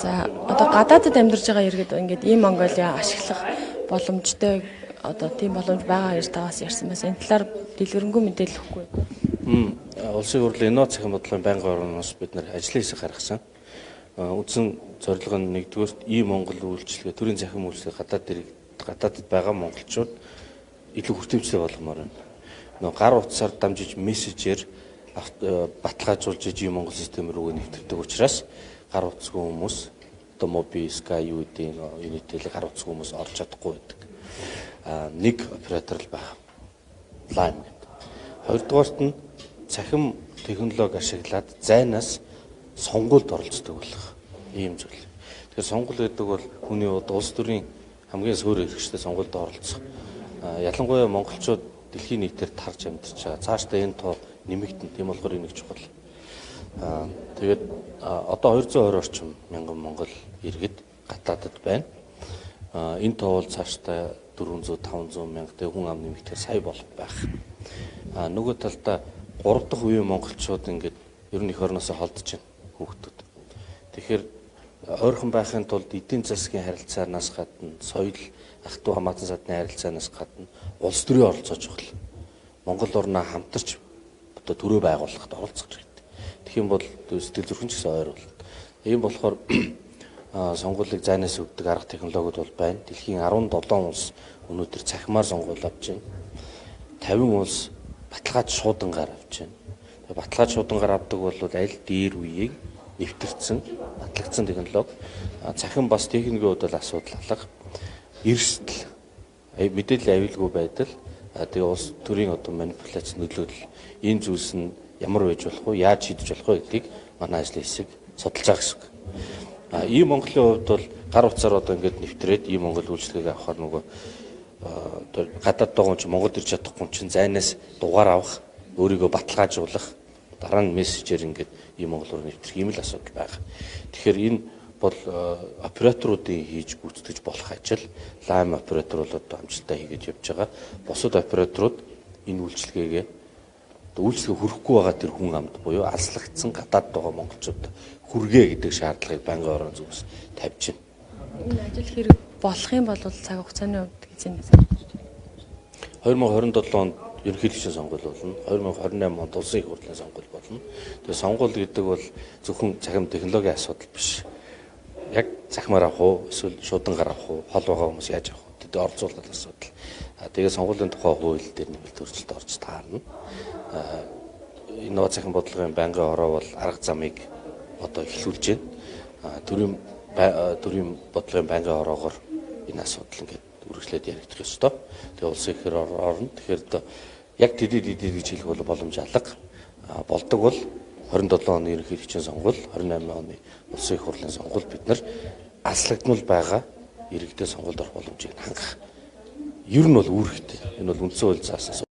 За, одоо гадаадд амьдарч байгаа иргэд ингээд ийм Монголиа ашиглах боломжтой, одоо тийм боломж байгаа гэж та бас ярьсан байсан. Энэ талаар дэлгэрэнгүй мэдээлэл өгөхгүй. Улсын хурлын инновац цахим бодлогын байнгын орноос бид нар ажлын хэсэг гаргасан. Үндсэн зорилго нь нэгдүгээрт ийм Монгол үйлчилгээ, төрийн цахим үйлчилгээ гадаадд байгаа монголчууд илүү хүртээмжтэй болгомоор байна. Нөгөө гар утсаар дамжиж мессежээр баталгаажуулж ийм Монгол систем рүүгээ нэвтэрдэг учраас гар утасгүй хүмүүс, одоо Mobi, Sky юу гэдэг Unitel гар утасгүй хүмүүс орж чадахгүй байдаг. Нэг оператор л байгаа. Lime гэдэг. Хоёрдугаарт нь цахим технологи ашиглаад зайнаас сонгуульд оролцдог болох ийм зүйл. Тэгэхээр сонгуул гэдэг бол хүний улс төрийн хамгийн суурь эрхчлээ сонгуульд оролцох. Ялангуяа монголчууд дэлхийн нийтээр тарж амьдарч байгаа. Цаашдаа энэ тоо нэмэгдэн. Тийм болохоор энэ их чухал. Тэгээд одоо 220 орчим мянган монгол иргэд гадаадд байна. Энэ тоо бол цаашдаа 400 500 мянга тэг хүн ам нэмэгдэхээр сая болох байх. Нөгөө талдаа 3 дахь үеийн монголчууд ингээд ер нь эх орноосоо холдож байна хүүхдүүд. Тэгэхээр ойрхон байхын тулд эдийн засгийн харилцаанаас гадна, соёл, ах トゥ хамаатан садны харилцаанаас гадна улс төрийн оролцоо чухал. Монгол орноо хамтарч одоо төрөө байгуулахад оролцох хэрэгтэй. Тэгэх юм бол сэтгэл зүрхэн ч гэсэн ойр болно. Ийм болохоор сонгуулийг зайнаас өгдөг арга технологиуд бол байна. Дэлхийн 17 улс өнөөдөр цахимаар сонгуул авч байна. 50 улс баталгааж шуудангаар авч байна. Тэгээ баталгааж шуудангаар авдаг бол аль дээр үеийг нэвтэрсэн, батлагдсан технологи. Цахим бас техникийн хувьд бол асуудал алга. Эрсдэл, мэдээллийн аюулгүй байдал, тэгээ улс төрийн одоо манипуляц нөлөөлөл, энэ зүйлс нь ямар байж болох вэ, яаж шийдэж болох вэ гэдгийг манай ажлын хэсэг судалж байгаа гэсэн үг. Ийм Монголын хувьд бол гар утсаар одоо ингээд нэвтрээд ийм Монгол үйлчилгээг авахар нөгөө гадаад байгаа хүн чинь Монголд ирж чадахгүй чинь зайнаас дугаар авах, өөрийгөө баталгаажуулах, дараа нь мессежээр ингээд ийм Монгол руу нэвтрэх ийм л асуудал байгаа. Тэгэхээр энэ бол операторуудын хийж гүйцэтгэж болох ажил. Lime оператор бол одоо амжилттай хийгээд явж байгаа. Бусад операторууд энэ үйлчилгээгээ үйлчилгээ хүрэхгүй байгаа тэр хүн амд буюу алслагдсан гадаад байгаа монголчууд хүргээ гэдэг шаардлагыг байнгын орон зүгээс тавьж байна. Энэ ажил хэрэг болох юм бол цаг хугацааны хувьд эзэн 2027 онд ерөнхийлөгчийн сонгуул болно. 2028 онд улсын их хурлын сонгуул болно. Тэгээ сонгуул гэдэг бол зөвхөн цахим технологийн асуудал биш. Яг цахимаар авах уу, эсвэл шуудангаар авах уу, хол байгаа хүмүүс яаж авах уу, тэд оролцуулах асуудал. Тэгээ сонгуулийн тухай хууль дээр нэмэлт өөрчлөлт орж таарна. Инновац цахим бодлогын байнгын ороо бол арга замыг одоо эхлүүлж байна. Төрийн бодлогын байнгын ороогоор энэ асуудал ингээд үргэлжлээд яригдах ёстой. Тэгээ улсын их орно. Тэгэхээр одоо яг тэдий гэж хэлэх бол боломж алга. Болдог бол 27 оны ерөнхийлөгчийн сонгуул, 28 оны улсын их хурлын сонгуул бид нар алслагдмал байгаа иргэдээ сонгуульд орох боломжийг хангах. Ер нь бол үүрэгтэй. Энэ бол үндсэн хууль заасан.